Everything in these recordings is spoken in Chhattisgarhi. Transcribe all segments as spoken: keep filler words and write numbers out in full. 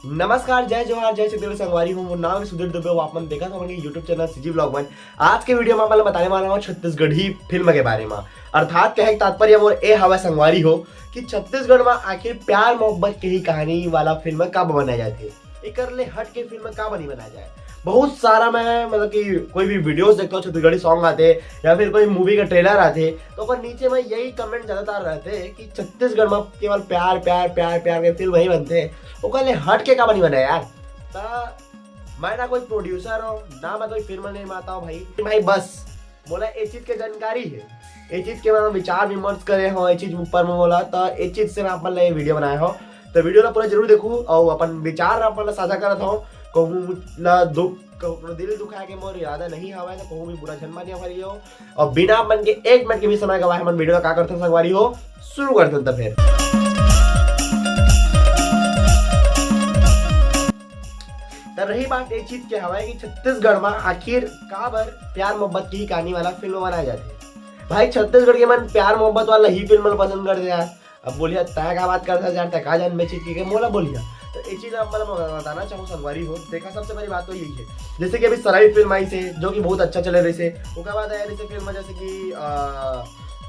नमस्कार, जय जोहार, जय छत्तीसगढ़ संगवारी हो। मोर नाम है सुधीर दुबे, अउ आप मन देखत हो हमन के YouTube channel CG Vlog One। आज के वीडियो में आप मन ल बताने वाला हूँ छत्तीसगढ़ी फिल्म के बारे में। अर्थात कहे के तात्पर्य मोर ए हवय संगवारी हो कि छत्तीसगढ़ में आखिर प्यार मोहब्बत के ही कहानी वाला फिल्म काबर बनाए जाथे, एकर ले हट के फिल्म काबर नहीं बनाए जाए। बहुत सारा मैं, मतलब कि कोई भी वीडियोस देखता हूँ, छत्तीसगढ़ी सॉन्ग आथे या फिर कोई मूवी का ट्रेलर आथे, तो ओकर नीचे में यही कमेंट ज्यादातर रहते कि छत्तीसगढ़ में केवल प्यार प्यार प्यार प्यार के फिल्म ही बनते, ओकर ले हट के काबर नहीं बनाए यार। त मैं ना कोई प्रोड्यूसर हूँ, ना मैं कोई फिल्म निर्माता हूँ भाई। भाई बस मोला ए चीज के जानकारी है, ए चीज के मैं विचार विमर्श करे हूँ, ए चीज ऊपर में मोला, त ए चीज से मैं आप मन ला ये वीडियो बनाए हूँ। तो वीडियो ला पूरा जरूर देखू और अपन विचार आप मन ला साझा करत हूँ। कहूँ ला दुख, कहूँ दिल दुखाए के मोर इरादा नहीं हवय, तो कहूँ भी बुरा झन मानिया भरी हो। और बिना आप मन के एक मिनट के भी समय गवाए हमन वीडियो ला का करथन संगवारी हो, शुरू करथन। त फिर त रही बात ए चीज के हवय कि छत्तीसगढ़ में आखिर काबर प्यार मोहब्बत की ही कहानी वाला फिल्म बनाए जाथे। भाई छत्तीसगढ़ के मन प्यार मोहब्बत वाला ही फिल्म ला पसंद करथे यार। अब बोलिया तय का बात करता यार, तय का जान में चीज के मोला बोलिया। तो ये चीज आप मतलब बताना चाहूँ संगवारी हो, देखा सबसे पहली बात तो यही है। जैसे कि अभी सराई फिल्म आई से, जो कि बहुत अच्छा चले रही से, ओकर बाद आया रही से फिल्म जैसे कि अ,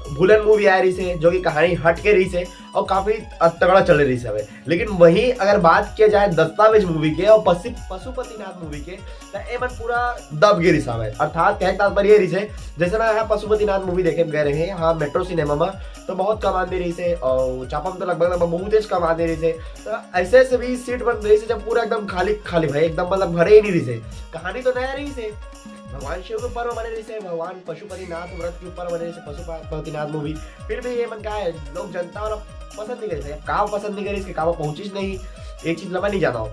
भूलन मूवी आया रही से, जो कि कहानी हट के रही से और काफी तगड़ा चले रही से हवे। लेकिन वही अगर बात किया जाए दस्तावेज मूवी के और पशु पशुपतिनाथ मूवी के, तो ए मन पूरा दब गे रिस हवे। अर्थात कहे के तात्पर्य ये रिस है, जैसे मैं यहाँ पशुपतिनाथ मूवी देखे गए रहे हाँ मेट्रो सिनेमा में, तो बहुत कम आदमी रही से और चापा में तो लगभग लगभग बहुत ही कम आदमी रही से। तो ऐसे ऐसे भी सीट बन रही से जब पूरा एकदम खाली खाली भाई, एकदम मतलब भरे ही नहीं रही से। कहानी तो नया रही से, भगवान शिव के ऊपर बने रही से, भगवान पशुपतिनाथ व्रत के ऊपर बने रही से पशुपतिनाथ मूवी। फिर भी ये मन का है, लोग जनता वाला पसंद नहीं करे, का पसंद नहीं करे, इसके का पहुंचिस नहीं, ये चीज लगा नहीं जाना हो।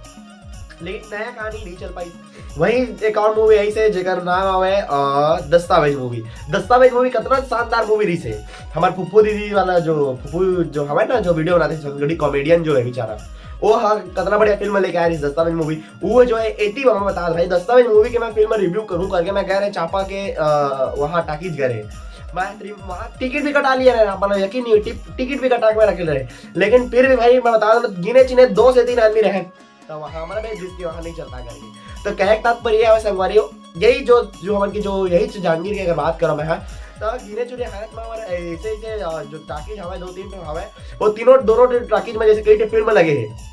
लेकिन नया कहानी नहीं चल पाई। वही एक और मूवी आई से जेकर नाम आवे अ, दस्तावेज मूवी। दस्तावेज मूवी कितना शानदार मूवी रही से। हमार फुफ्फू दीदी वाला जो फुफ्फू जो हवे ना, जो वीडियो बनाते छत्तीसगढ़ी कॉमेडियन जो है बेचारा, वो हाँ कितना बढ़िया फिल्म लेके आया रही दस्तावेज मूवी। वो जो है एटी बाबा बता भाई, दस्तावेज मूवी के मैं फिल्म रिव्यू करूँ करके मैं कह रहे चापा के अ, वहाँ टाकीज गए रहे। मैं वहाँ टिकट भी कटा लिया रहे, मतलब यकीन नहीं टिकट भी कटा के मैं रखे रहे। लेकिन फिर भी भाई मैं बता दूँ गिने चुने दो से तीन आदमी रहे, तो वहाँ हमारा भी जिसके वहाँ नहीं चलता करके। तो कहे के तात्पर्य ये है संगवारी हो, यही जो जो हमन की जो यही चीज जांगीर की अगर बात करो मैं हाँ, तो गिने चुने हालत में हमारे ऐसे ऐसे अ, जो टाकीज हवा दो तीन ठो हवा, वो तीनों दोनों टाकीज में जैसे कई ठो फिल्म लगे हैं।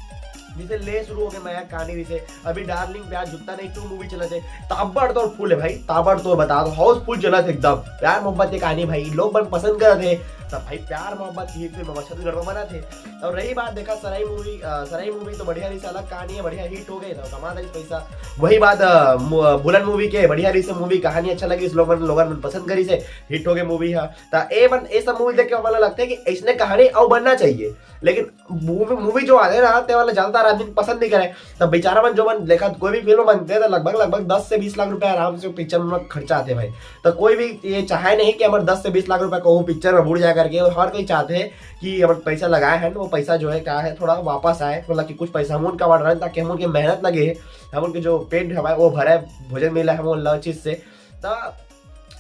जैसे ले शुरू हो गए मैं कहानी जैसे अभी डार्लिंग प्यार झुकता नहीं टू मूवी चला थे, ताबड़ तोड़ फूल है भाई, ताबड़ तोड़ बता दो हाउसफुल चला थे एकदम। प्यार मोहब्बत की कहानी भाई लोग मन पसंद करते हैं, तब भाई प्यार मोहब्बत की फिल्म छत्तीसगढ़ में बना थे। और रही बात देखा सराई मूवी, सराई मूवी तो बढ़िया रही से, अलग कहानी है, बढ़िया हिट हो गई तो कमा दे पैसा। वही बात अ, मु- बुलन मूवी के बढ़िया रही से मूवी, कहानी अच्छा लगी, लोगन लोगन मन पसंद करी से हिट हो गई मूवी है। त ए मन ए सब मूवी देख के हमला लगता है कि ऐसने कहानी अउ बनना चाहिए। लेकिन मूवी मूवी जो आते ना ते वाला ज्यादातर आदमी पसंद नहीं करे। तब बेचारा मन जो मन देखा कोई भी फिल्म बनते हैं तो लगभग लगभग दस से बीस लाख रुपए आराम से पिक्चर में खर्चा आते भाई। तो कोई भी ये चाहे नहीं कि हमारे दस से बीस लाख रुपए को वो पिक्चर में बुड़ जाए करके, और हर कोई चाहते हैं कि हम पैसा लगाए हैं वो पैसा जो है क्या है थोड़ा वापस आए, मतलब कि कुछ पैसा हम उनका बढ़ रहे हैं ताकि हम उनकी मेहनत लगे है, हम उनके जो पेट हमारे वो भरे, भोजन मिला है वो लव चीज से। तो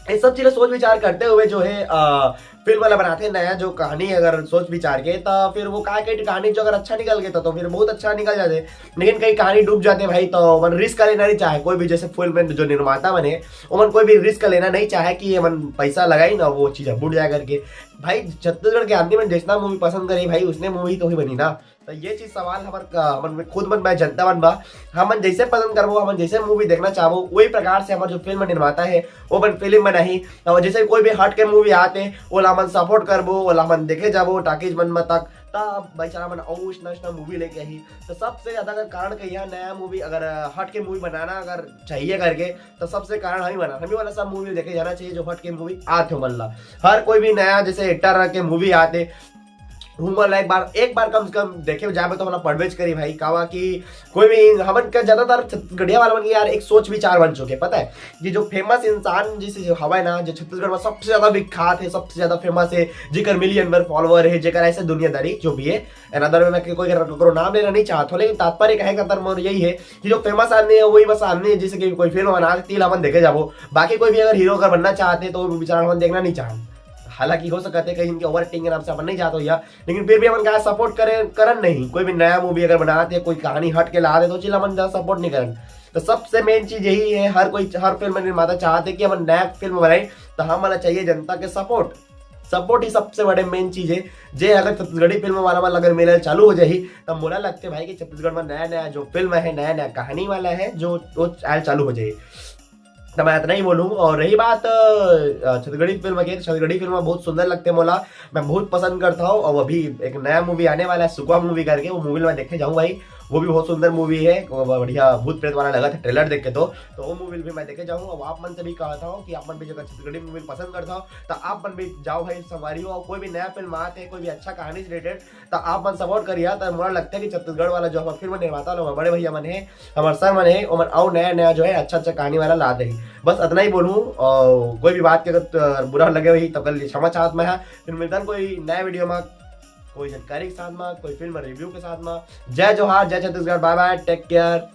ये सब चीजें सोच विचार करते हुए जो है अ, फिल्म वाला बनाते हैं नया जो कहानी अगर सोच विचार के तो फिर वो का कही कहानी जो अगर अच्छा निकल गया तो, तो फिर बहुत अच्छा निकल जाते। लेकिन कहीं कहानी डूब जाते भाई तो मन रिस्क लेना नहीं चाहे कोई भी, जैसे फिल्म में जो निर्माता बने वो मन कोई भी रिस्क लेना नहीं चाहे कि ये मन पैसा लगाई ना वो चीज बुड़ जाए करके। भाई छत्तीसगढ़ के आदमी मन जितना मूवी पसंद करे भाई उसने मूवी तो ही बनी ना। तो ये चीज सवाल हमर हमन में खुद मन में जनता मन बा। हमन जैसे पसंद करबो, हमन जैसे मूवी देखना चाहबो वही प्रकार से हमर जो फिल्म निर्माता है वो अपन फिल्म बनाही। और जैसे कोई भी हट के मूवी आते ओला हमन सपोर्ट करबो, ओला हमन देखे जाबो टाकीज मन में तक। तब बेचारा मन अउ उष्ण उष्ण मूवी लेके आही। तो सबसे ज्यादा अगर कारण कहिया नया मूवी अगर अ, हट के मूवी बनाना अगर चाहिए करके, तो सबसे कारण हम ही बना हम ही वाला सब मूवी देखे जाना चाहिए जो हट के मूवी आते हो मल्ला। हर कोई भी नया जैसे एक्टर के मूवी आते हूँ मल्ला एक बार एक बार कम से कम देखे जाबे तो मला पड़बेज करी भाई। कावा कि कोई भी हमन का ज्यादातर छत्तीसगढ़िया वाला मन के यार एक सोच विचार बन चुके पता है कि जो फेमस इंसान जैसे जो हवा है ना जो छत्तीसगढ़ में सबसे ज्यादा विख्यात है, सबसे ज्यादा फेमस है, जेकर मिलियन भर फॉलोअर है, जेकर ऐसे दुनियादारी जो भी है। अनदर में मैं कोई ककरो नाम लेना नहीं चाहता हूँ, लेकिन तात्पर्य कहे का अंदर मोर यही है कि जो फेमस आदमी है वही बस आदमी है, जैसे कि कोई फिल्म बना के तिल हमन देखे जाबो। बाकी कोई भी अगर हीरो अगर बनना चाहते हैं तो वो बेचारा हमन देखना नहीं चाहते। हालांकि हो सकत हे कहीं इनके ओवर एक्टिंग के नाम से अपन नहीं जात होइया, लेकिन फिर भी हमन का सपोर्ट करे करन नहीं। कोई भी नया मूवी अगर बनात हे, कोई कहानी हट के ला दे, तो चीज हमन ज्यादा सपोर्ट नहीं करन। तो सबसे मेन चीज यही है, हर कोई, हर फिल्म निर्माता चाहते कि हमन नया फिल्म बनाए, तो हमन ला चाहिए जनता के सपोर्ट। सपोर्ट ही सबसे बड़े मेन चीज है। जे अगर छत्तीसगढ़ी फिल्म वाला मन अगर मिले चालू हो जाही, तब मोला लगते भाई कि छत्तीसगढ़ में नया नया जो फिल्म है, नया नया कहानी वाला है, जो वो आयल चालू हो जाही। तो मैं इतना ही बोलूँ। और रही बात अ, छत्तीसगढ़ी फिल्म की, तो छत्तीसगढ़ी फिल्म बहुत सुंदर लगते मोला, मैं बहुत पसंद करता हूँ। और अभी एक नया मूवी आने वाला है, सुकवा मूवी करके, वो मूवी मैं देखे जाऊँ भाई। वो भी बहुत सुंदर मूवी है, वो बढ़िया भूत प्रेत वाला लगा था ट्रेलर देख के। तो तो वो मूवी भी मैं देखे जाऊँ। और आप मन से भी कहता हूँ कि आप मन भी अगर छत्तीसगढ़ी मूवी पसंद करता हो, तो आप मन भी जाओ भाई, संगवारी हो। और कोई भी नया फिल्म आते हैं, कोई भी अच्छा कहानी से रिलेटेड, तो आप मन सपोर्ट करिए। तो मोला लगता है कि छत्तीसगढ़ वाला जो हमारा फिल्म निर्माता वाला हमारे बड़े भैया मन है, हमारे सर मन है, ओमन अउ नया नया जो है अच्छा अच्छा कहानी वाला ला दे। बस इतना ही बोलूँ। और कोई भी बात के अगर बुरा लगे हुई तो कर लिए क्षमा चाहत मैं। फिर मिलता कोई नया वीडियो में, कोई जानकारी के साथ में, कोई फिल्म रिव्यू के साथ में। जय जोहार, जय छत्तीसगढ़, बाय बाय, टेक केयर।